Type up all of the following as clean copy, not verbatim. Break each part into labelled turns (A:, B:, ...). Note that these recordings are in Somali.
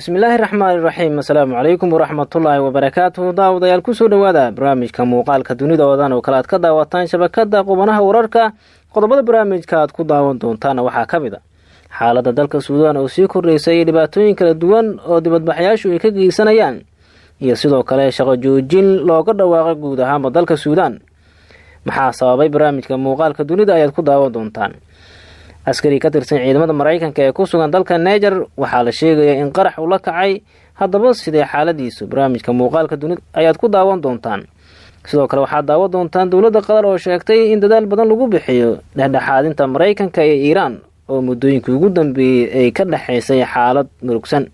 A: Bismillaahi raxmaani raxiim. Asalaamu calaykum waraxmatullaahi wabarakaatuhu. Daawadayaal, kusoo dhowaada barnaamijka Muuqaalka Dunida oodan oo kale aad ka daawataan shabakada Qubanaha Wararka. Qodobada barnaamijka aad ku daawan doontaana waxaa ka mid a xaaladda dalka Suudaan oo sii kordhaysa iyo dhibaatooyin kala duwan oo dibadbaxyaashu ay ka geysanayaan, iyo sidoo kale shaqo joojin looga dhawaaqay guud ahaanba dalka Suudaan. Maxaa sababay? Barnaamijka Muuqaalka Dunida ayaad ku daawan doontaan. Askari ka tirsan ciidamada Maraykanka ee ku sugan dalka Neger waxaa la sheegayaa in qarax uu la kacay. Haddaba sidee xaaladiisu? Barnaamijka Muuqaalka Dunida ayaad ku daawan doontaan. Sidoo kale waxaad daawan doontaan dowladda Qatar oo sheegtay in dadaal badan lagu bixiyo dhexdhexaadinta Maraykanka iyo Iiraan oo muddooyinkii ugu dambeeyey ay ka dhexaysay xaalad murugsan.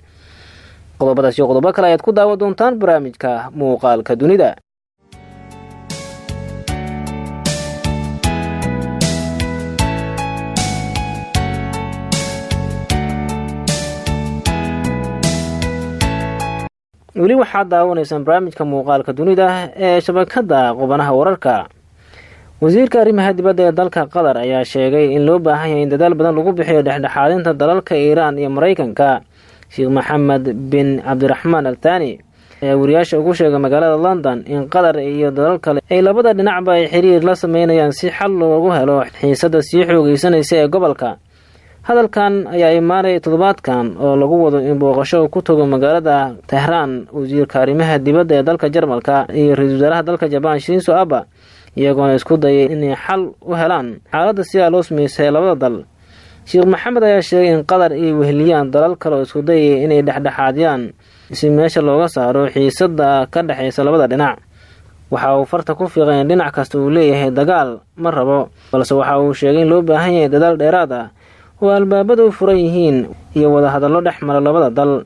A: Qodobadaas iyo qodobo kale ayaad ku daawan doontaan barnaamijka Muuqaalka Dunida. Weli waxaad daawanaysaan barnaamijka Muuqaalka Dunida ee shabakada Qubanaha Wararka. Wasiirka arrimaha dibadda ee dalka Qatar ayaa sheegay in loo baahan yahay in dadaal badan lagu bixiyo dhexdhexaadinta dalalka Iiraan iyo Maraykanka. Sheekh Maxamed bin Cabdiraxmaan Al Thani ayaa wariyaasha ugu sheegay magaalada London in Qatar iyo dalal kale ay labada dhinacba ay xiriir la sameynayaan si xal loogu helo xiisada sii xoogeysanaysa ee gobolka. Hadalkan ayaa imaanaya toddobaadkan oo lagu wado in booqasho ku tago magaalada Tehraan wasiirka arrimaha dibadda ee dalka Jarmalka iyo ra-iisul wasaaraha dalka Jabaan Shinzo Abe, iyagoona isku dayay inay xal u helaan xaaladda sidaa loo sameysay labada dal. Sheekh Maxamed ayaa sheegay in Qatar ay weheliyaan dalal kale oo isku dayay inay dhexdhexaadiyaan si meesha looga saaro xiisada ka dhexaysa labada dhinac. Waxa uu farta ku fiiqay in dhinac kasta uu leeyahay dagaal ma rabo, balse waxa uu sheegay in loo baahan yahay dadaal dheeraad ah oo albaabada u furan yihiin iyo wadahadallo dhex mara labada dal.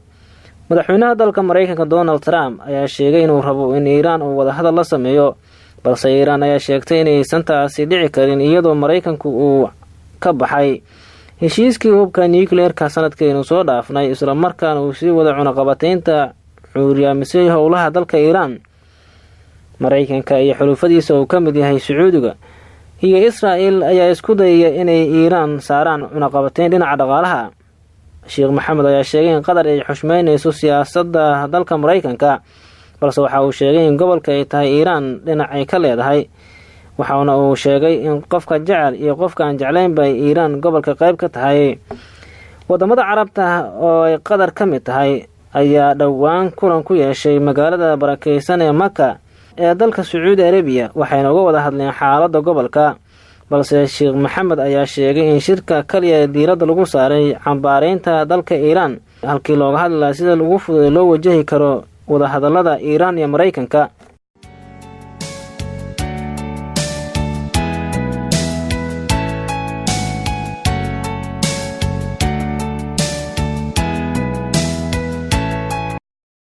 A: Madaxweynaha dalka Maraykanka Donald Trump ayaa sheegay inuu rabo in Iiraan uu wadahadal la sameeyo, balse Iiraan ayaa sheegtay inaysan taasi dhici karin, iyadoo Maraykanku uu ka baxay heshiiskii hubka nucleerka sanadkaynu soo dhaafnay, islamarkaana uu sii wada cunaqabataynta cuuryaamisay howlaha dalka Iiraan. Maraykanka iyo xulufadiisa uu ka mid yahay Sacuudiga iyo Israa'el ayaa isku dayaya inay Iiraan saaraan cunaqabatayn dhinaca dhaqaalaha. Sheekh Maxamed ayaa sheegay in Qatar ay xushmeynayso siyaasadda dalka Maraykanka, balse waxa uu sheegay in gobolka ay tahay Iiraan dhinacay ka leedahay. Waxaana uu sheegay in qofka jecel iyo qofka aan jeclaynba ay Iiraan gobolka qayb ka tahay. Wadamada Carabta oo ay Qatar ka mid tahay ayaa dhowaan kulan ku yeeshay magaalada barakeysan ee Maka ee dalka Sacuudi Arabiya, waxayna uga wada hadleen xaaladda gobolka. Balse Sheekh Maxamed ayaa sheegay in shirka kaliya diiradda lagu saaray cambaareynta dalka Iiraan halkii looga hadli lahaa sida ugu fudud loo wajahi karo wadahadallada Iiraan iyo Maraykanka.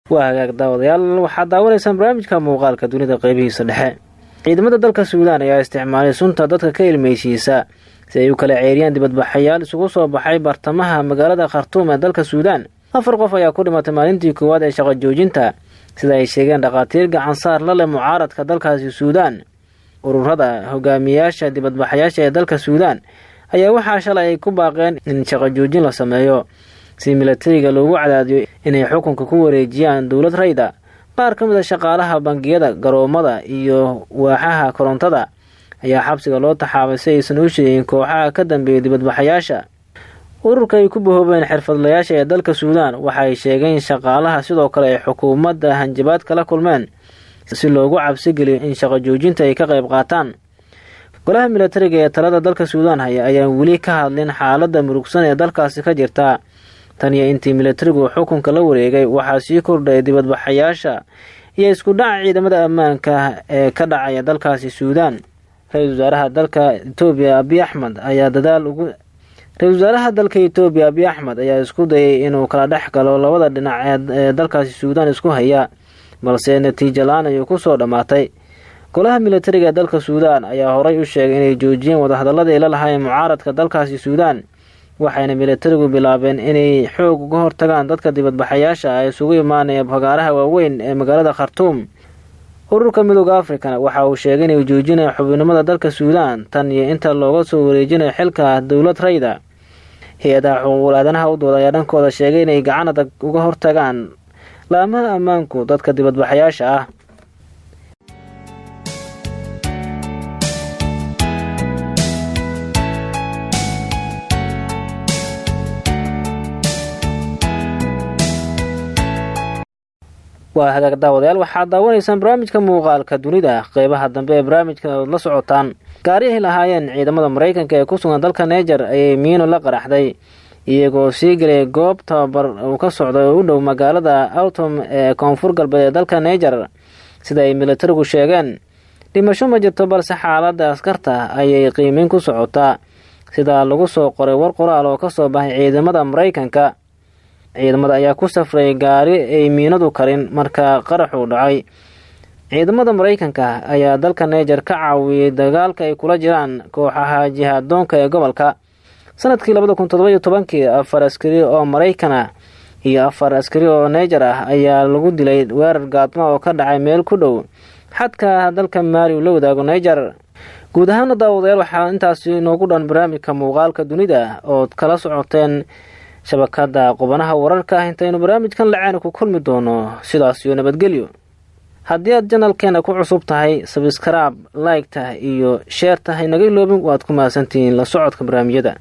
A: Waa hagaag, daawadayaal, waxaad daawanaysaan barnaamijka Muuqaalka Dunida qeybihiisa dhexe. Ciidamada dalka Suudaan ayaa isticmaalay sunta dadka ka ilmeysiisa si ay u kala ceeriyaan dibadbaxayaal isugu soo baxay bartamaha magaalada Khartuum ee dalka Suudaan. Afar qof ayaa ku dhimatay maalintii koowaad ee shaqo joojinta, sida ay sheegeen dhakhaatiir gacansaar la leh mucaaradka dalkaasi Suudaan. Ururada hogaamiyaasha dibadbaxayaasha ee dalka Suudaan ayaa waxaa shalay ay ku baaqeen in shaqo joojin la sameeyo si milatariga loogu cadaadiyo inay xukunka ku wareejiyaan dowlad rayda. Qaar ka mid a shaqaalaha bangiyada, garoomada iyo waaxaha korontada ayaa xabsiga loo taxaabay si aysan u sheegin kooxaha ka dambeeya dibadbaxayaasha. Ururka ay ku bahoobeen xirfadlayaasha ee dalka Suudaan waxay sheegeen in shaqaalaha sidoo kale ay xukuumadda hanjabaad kala kulmeen si loogu cabsigeliyo in shaqo joojinta ay ka qayb qaataan. Golaha milatariga ee talada dalka Suudaan haya ayaan weli ka hadlin xaaladda murugsan ee dalkaasi ka jirta. Tan iyo intii milatarigu xukunka la wareegay, waxaa sii kordhaya dibadbaxayaasha iyo isku dhaca ciidamada ammaanka ee ka dhacaya dalkaasi Suudaan. Ra-iisul wasaaraha dalka Etoobiya Abiy Axmed ayaa dadaal ugu Ra-isul wasaaraha dalka Etoobiya Abiy Axmed ayaa isku dayay inuu kala dhex galo labada dhinac ee dalkaasi Suudaan isku haya, balse natiijo la-aan ayuu kusoo dhammaatay. Golaha milatariga ee dalka Suudaan ayaa horay u sheegay inay joojiyeen wadahadaladii la lahaayeen mucaaradka dalkaasi Suudaan, waxayna milatarigu bilaabeen inay xoog uga hortagaan dadka dibadbaxayaasha ah ee isugu imaanaya fagaaraha waaweyn ee magaalada Khartuum. Ururka Midooda Afrikana waxa uu sheegay inay joojinayo xubinimada dalka Suudaan tan iyo inta looga soo wareejinayo xilka dowlad rayda. Hay-adaha xuquuqul aadanaha u dooda ayaa dhankooda sheegay inay gacan adag uga hortagaan laamaha ammaanku dadka dibadbaxayaasha ah. Waa hagaag, daawadayaal, waxaad daawanaysaan barnaamijka Muuqaalka Dunida. Qeybaha dambe ee barnaamijka ood la socotaan. Gaari ay lahaayeen ciidamada Maraykanka ee ku sugan dalka Niger ayay miino la qaraxday iyagoo sii gelay goob tababar uu ka socday oo u dhow magaalada Autom ee koonfur galbeed ee dalka Niger, sida ay militarigu sheegeen. Dhimasho ma jirto, balse xaaladda askarta ayay qiimeyn ku socotaa, sida lagu soo qoray war qoraal oo kasoo baxay ciidamada Maraykanka. Ciidamada ayaa ku safray gaari ay miinadu karin marka qaraxuu dhacay. Ciidamada Maraykanka ayaa dalka Niger ka caawiyey dagaalka ay kula jiraan kooxaha jihaadoonka ee gobolka. Sanadkii 2017-kii, afar askari oo Maraykan ah iyo afar askari oo Niger ah ayaa lagu dilay weerar gaadma oo ka dhacay meel ku dhow xadka dalka Maali uu la wadaago Niger. Guud ahaana, daawadayaal, waxaa intaasi inoogu dhan barnaamijka Muuqaalka Dunida ood kala socoteen shabakada Qubanaha Wararka. Intaynu barnaamijkan lacaana ku kulmi doono, sidaas iyo nabadgelyo. Haddii aad channelkeena ku cusub tahay, subscribe, like-ta iyo share-ta inaga iloobin. Waad ku mahadsantihiin la socodka barnaamijyada.